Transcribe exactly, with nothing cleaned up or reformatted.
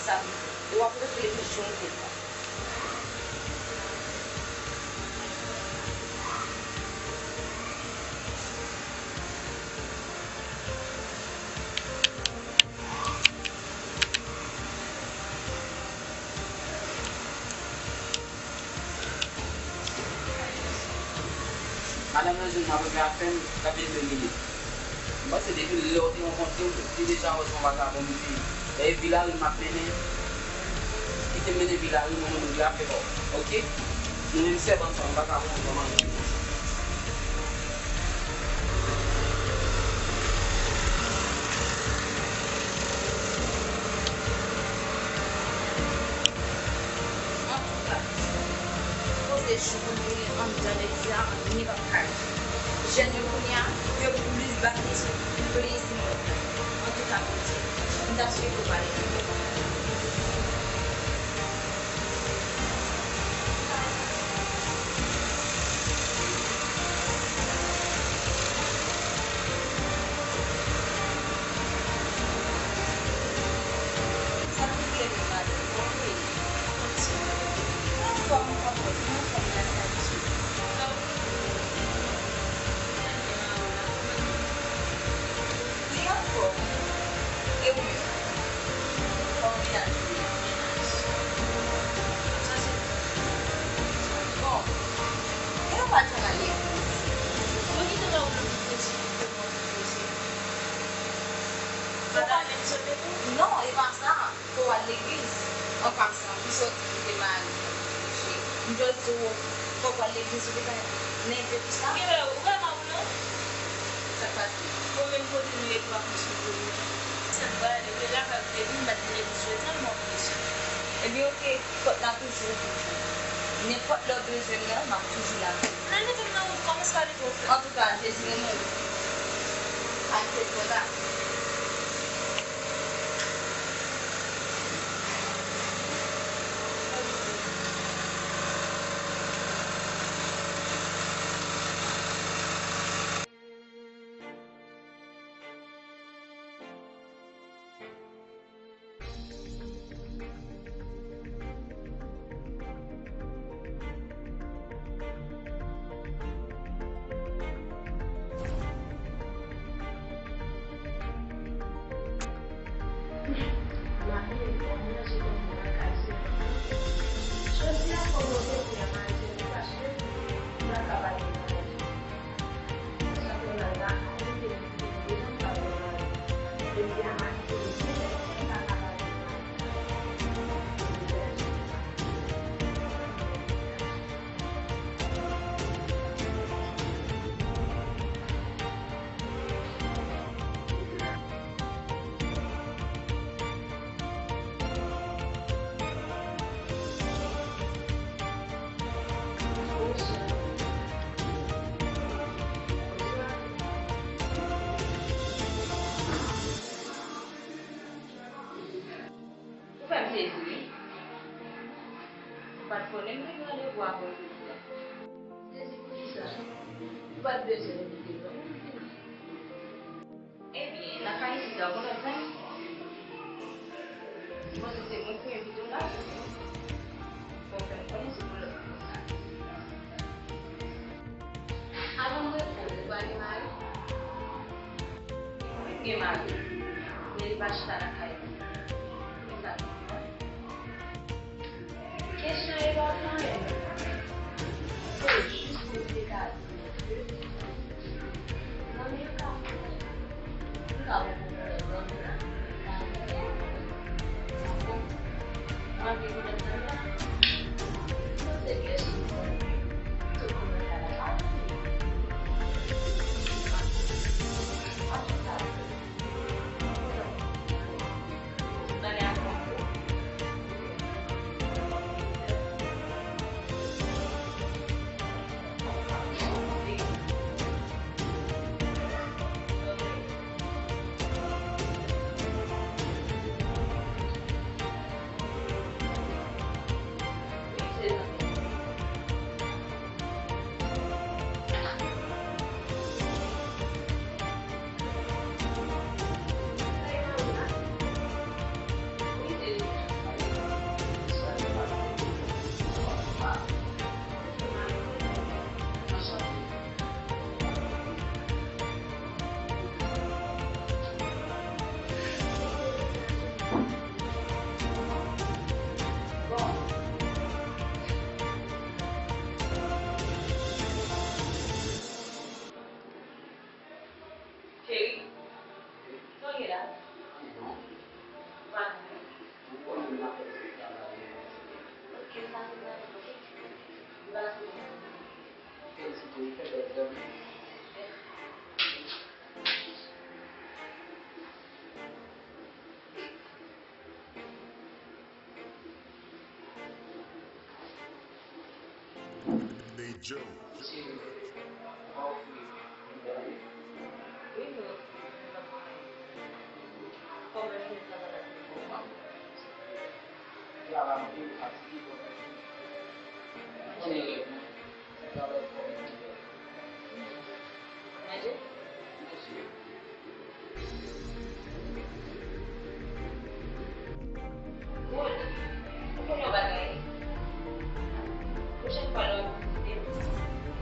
Sa vle di, e w ap reflechi yon kote. Madan Blanzil, m ap regle afè m, sa fè de minit. M panse depi lè w te rankontre m, li deja wè se yon vagabon m te ye. Dayè, vi lari m ap mennen. Kite m mennen vi lari, mwen menm regle afè pa w. Oke? Nou menm sèv ansanm, m pa ka konprann kòman. Antouka, poze jou pou l vini anndan legliz la, anyen p ap ka rive. Jèn yo kounye a, yo plis bati sou plezi mond lan. Antouka, Bondye, m ta swete w pale. Li anfòm. E ou menm? Kòman mennaj ou ye? Mennaj. Bon. E ou pa janm al legliz? Mwen gentan wè w nan tout peche, tout move peche. Ou pa menm sove tou? Non, e pa sa. Fò w al legliz. An pasan, pou sòti kite mari w, m just di w, fò w al legliz, ou te ka nève pou sa. Genlè ou wè m ap ou non? Sa k pase? Ou menm kote nou ye, ou pa konn sou kote nou. Sèl bagay, ou te lakay ou te vin, m pa t vin legliz jodi a, m ap vin sou. Ebyen, oke, pòt la toujou ouvri pou ou. Nenpòt lè w bezwen m nan, m ap toujou la pou ou. Nan mete m nan wout, kòmanse pale twò fò. Antouka, Jezi renmen w. Aksepte w la. Maten, m manje konn pou lakay sèlman. Jodi a, fò m monte pou y a manje m paske m pa ka pa gen manje. Sa fè m al lakay m, m te di m te bezwen pale manje. Jodi a, maten, m te di m pa ka pale manje. Ou fè m sezi wi. Ou pa t konnen m te gen randevou avè w jodi a. Sezi poukisa? Ou pa t bezwen repete non. Ebyen, lakay isit la, ou konn lòt zanmi? Ou panse se mwen ki pou envite w la? Fò w fè m konnen si pou lòt moun sa. Avan m reponn, ou pa gen mari? Wi, m gen mari, men li pa chita lakay li. Men sa k gen. Kesyon enpòtan yo, se jis pou m te ka di nou ke zanmi yo ka fè m ka poko konnen zanmi la, m ka fè l konnen. Dakò? Mwen vle konnen zanmi la. Poze kesyon sa. Tout moun nan kay la pa zanmi. Antouka, Cheri, sa w gen la? Ou pa nan menm? Ok, sa se travay, ok. Ou pa sou menm. Felisite w, fè bèl zèv. Hey Joe.